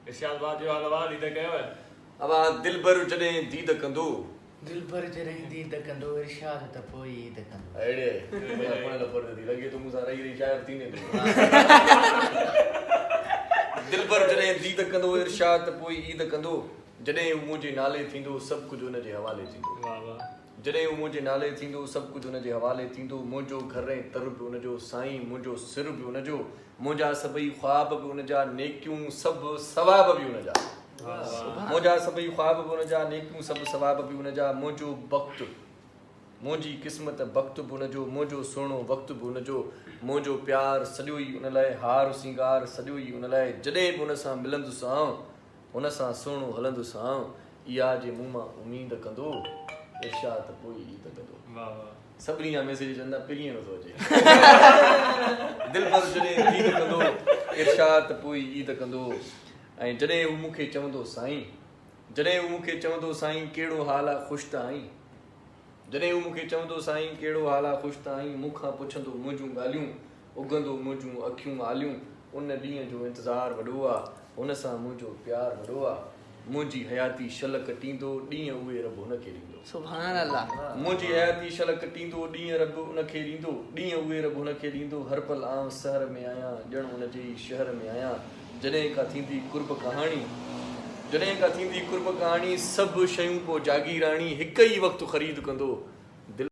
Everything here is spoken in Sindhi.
ارشاد ڀاء جو حال احوال عيد ڪيو. ابا دلبر جڏهن ديد ڪندو. دلبر جڏهن ديد ڪندو ارشاد ته پوء ئي عيد ڪندو. اهڙي پڻ لفر ٿي لڳي ٿو مون سان رهي رهي شاعر ٿيندين تون. دلبر جڏهن ديد ڪندو ارشاد ته پوء ئي عيد ڪندو. جڏهن هو منهنجي نالي ٿيندو سڀ ڪجهه ان جي حوالي ٿيندو. جڏهن هو منهنجي نالي ٿيندو سڀ ڪجهه ان جي حوالي ٿيندو منهنجو گهر ۽ تر به ان جو سائين منهنجو سر به ان جو منهنجا سڀئي خواب به ان جا نيڪيون سڀ ثواب به ان جا منهنجا سڀئي خواب به ان جا نيڪيون سڀ ثواب به ان جا منهنجو بخت منهنجي قسمت بخت به ان جو منهنجو سهڻو وقت به ان جو منهنجو پيار سڄو ئي ان لاء هار سينگار سڄو ئي ان لاء جڏهن به ان سان ملندس آئون هن سان سهڻو هلندس آئون، اها جي مون مان اميد ڪندو، ارشاد ته پوء ئي عيد ڪندو. سڀني جا ميسيج اچن ٿا پرينء نٿو اچي. دلبر جڏهن ديد ڪندو، ارشاد ته پوء ئي عيد ڪندو. ۽ جڏهن هو مون کي چوندو سائين، جڏهن هو مون کي چوندو سائين ڪهڙو حال آ خوش ته آهين. جڏهن هو مون کي چوندو سائين ڪهڙو حال آ خوش ته آهين، مون کان پڇندو منهنجون ڳالهيون، اگهندو منهنجون اکيون آليون، ان ڏينهن جو انتظار وڏو آ، هن سان منهنجو پيار وڏو آ، منهنجي حياتي شل ڪٽيندو، ڏينهن اهي رب هن کي ڏيندو. سبحان الله. منهنجي حياتي شل ڪٽيندو، ڏينهن رب ان کي ڏيندو، ڏينهن اهي رب هن کي ڏيندو، هر پل آئون سحر ۾ آهيان، ڄڻ ان جي ئي شهر ۾ آهيان، جڏهن ڪا ٿيندي قرب ڪهاڻي، جڏهن ڪا ٿيندي قرب ڪهاڻي، سڀ شيون پوء جاگيراڻي، هڪ ئي وقت خريد ڪندو.